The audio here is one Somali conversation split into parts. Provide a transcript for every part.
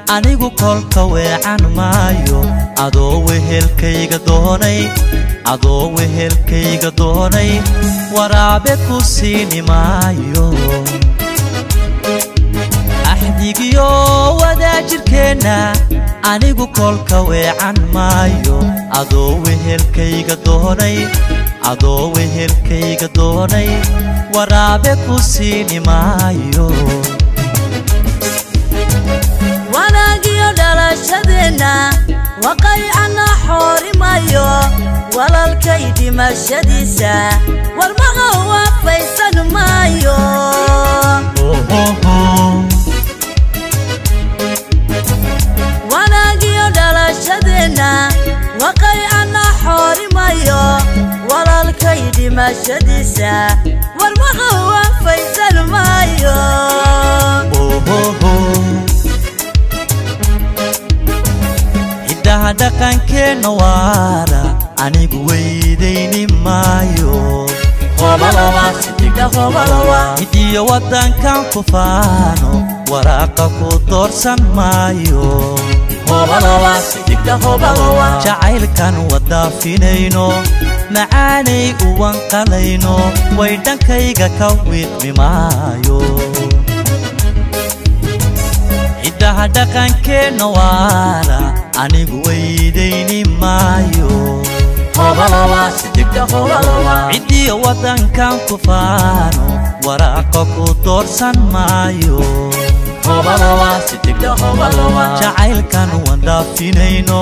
Anigu kolka weecan maayo adoo wehelkayga doonay, adoo wehelkayga doonay, waraabe ku siini maayo. Axdigiyo wadaajirkeenna anigu kolka weecan maayo adoo wehelkayga doonay, adoo wehelkayga doonay, waraabe ku siini maayo. Wanaagiyo dhalashadeenna waqaycana xoorimayo, walalkay dhimashadiisa warmaha waafaysan maayo. Wanaagiyo dhalashadeenna waqaycana xoorimayo, walalkay dhimashadiisa warmaha waafaysan maayo. Hiddaha dhaqankeenna waara anigu weydayni maayo. Hidiyo waddankan ku faano waraaqa ku doorsan maayo. Jacaylkan wadaafinayno macaanay u wanqalayno way dhankayga ka wiidmi maayo. Hiddaha dhaqankeenna waara anigu weydayni maayo. Cidiyo waddankan ku faano waraaqa ku doorsan maayo. Jacaylkan wandaafinayno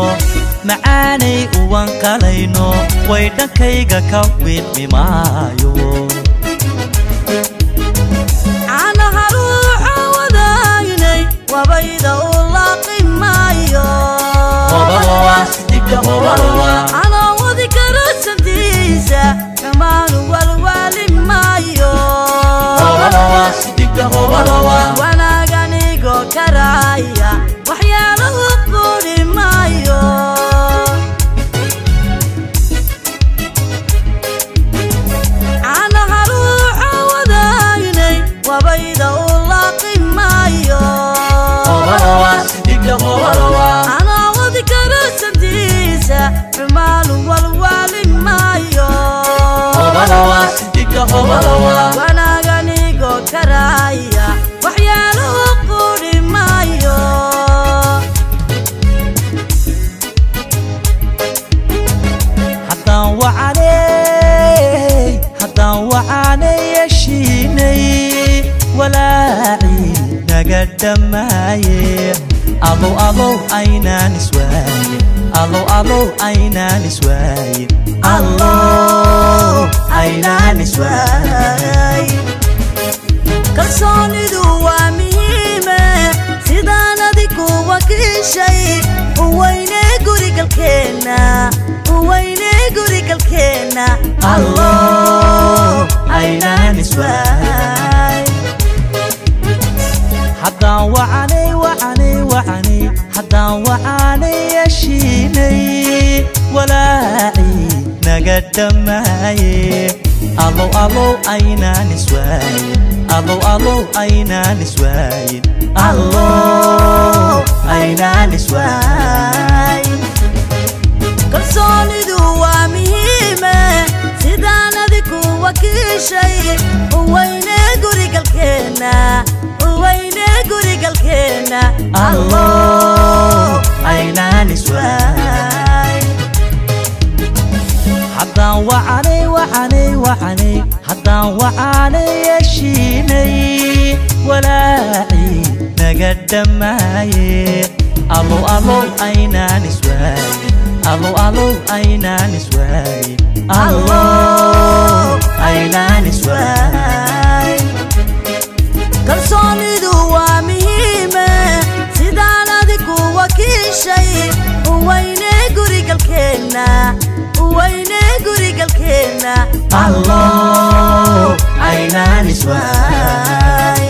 macaanay u wanqalayno way dhankayga ka wiidmi maayo. Caanaha ruuxa wadaagnay wabayda u laaqi maayo. Anaa wadi karo sabtiisa xumaanu walwaali maayo. Wanaaganigo karaya waxyaalahu quudhi maayo. Caanaha ruuxa wadaagnay wabayda u laaqi maayo. Anaa wadi karo sabtiisa xumaanu walwaali maayo. Wanaaganigo karaya waxyaalahu quudhi maayo. Haddaan wacanay, haddaan wacanay heshiinay, walaacii naga dhammaaye. Alow alow aynaan iswaayin, alow alow aynaan iswaayin, allow aynaan iswaayin. Kalsoonidu waa muhiime sidaan adigu wakiishay, uweyne gurigalkeenna, uweyne gurigalkeenna, allow aynaan iswaayin. Haddaan wacanay wacanay wacanay, haddaan wacanay heshiinay, walaacii naga dhammaaye. Alow alow aynaan iswaayin, alow alow aynaan iswaayin, allow aynaan iswaayin. Kalsoonidu waa muhiime sidaan adigu wakiishay, uweyne gurigalkeenna, uweyne gurigalkeenna, allow aynaan iswaayin. Haddaan wacanay wacanay wacanay, haddaan wacanay heshiinay, walaacii naga dhammaaye. Alow alow aynaan iswaayin, alow alow aynaan iswaayin, allow aynaan iswaayin. Kalsoonidu waa muhiime sidaan adigu wakiishay, uweyne Gurigalkeenna weyne, gurigalkeenna. Allow aynaan iswaay,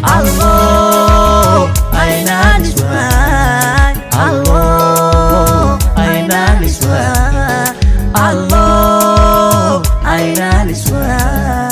allow aynaan iswaay, allow aynaan iswaay, allow aynaan iswaay.